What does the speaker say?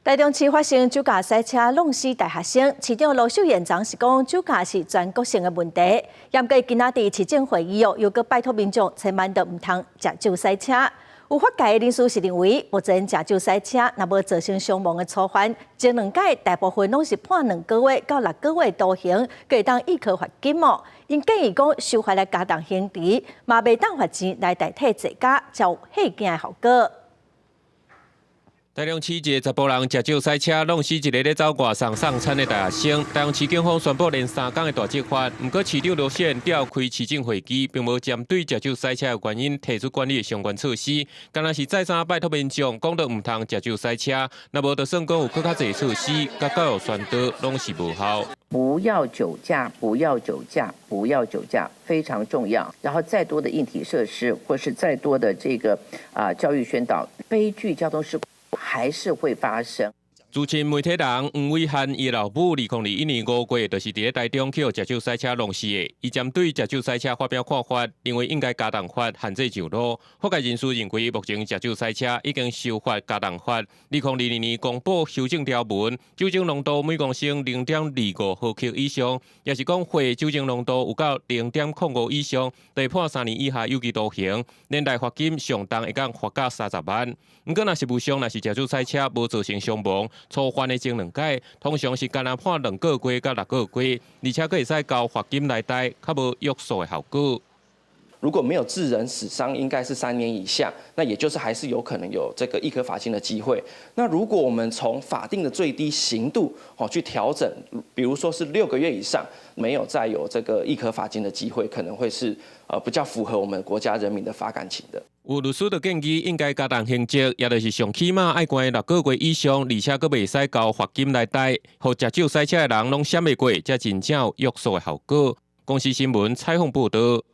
台中市發生酒駕賽車弄死大學生，市長盧秀燕昨是講酒駕是全國性的問題。毋過今仔佇市政會議哦，又閣拜託民眾千萬都毋通食酒駛車。有法界的人士是認為，目前食酒駛車若無造成傷亡的處罰，前兩屆大部分攏是判2個月到6個月徒刑，閣會當易科罰金哦。𪜶建議講修法來加重刑罰，嘛袂當罰錢來代替坐監，才有嚇驚的效果。台中市一个查埔人食酒駛車，弄死一个咧走外送送餐的大學生。台中市警方宣布連三工的大執法，毋過市長盧秀燕召開市政會議，並無針對食酒駛車的原因提出管理的相關措施，干焦是再三拜託民眾，講著毋通食酒駛車，若無就算講有閣較濟措施，佮教育宣導攏是無效。不要酒駕，不要酒駕，不要酒駕，非常重要。然後再多的硬體設施，或是再多的這個啊教育宣導，悲劇交通事故還是會發生。資深媒體人黃偉漢伊老母2021年5月就是佇咧台中去予食酒駛車弄死的。伊針對食酒駛車發表看法，認為應該加重罰，限制上路。法界人士認為，目前食酒駛車已經修法加重罰。2022年公布修正條文，酒精濃度每公升0.25毫克以上，抑是講血酒精濃度有到0.05以上，就會判3年以下有期徒刑，連帶罰金上重會當罰到30萬。毋過若實務上若是食酒駛車無造成傷亡，處罰的前兩屆通常是干焦判2個月到6個月，而且閣會使交罰金來代，較無約束的效果。如果沒有致人死傷，應該是3年以下，那也就是還是有可能有這個易科罰金的機會。那如果我們從法定的最低刑度哦去調整，比如說是6個月以上，沒有再有這個易科罰金的機會，可能會是比較符合我們國家人民的法感情的。有律師就建議應該加重刑責，也就是上起碼愛關六個月以上，而且閣袂使交罰金來代，予食酒駛車的人攏閃會過，才真正有約束的效果。公視新聞採訪報導。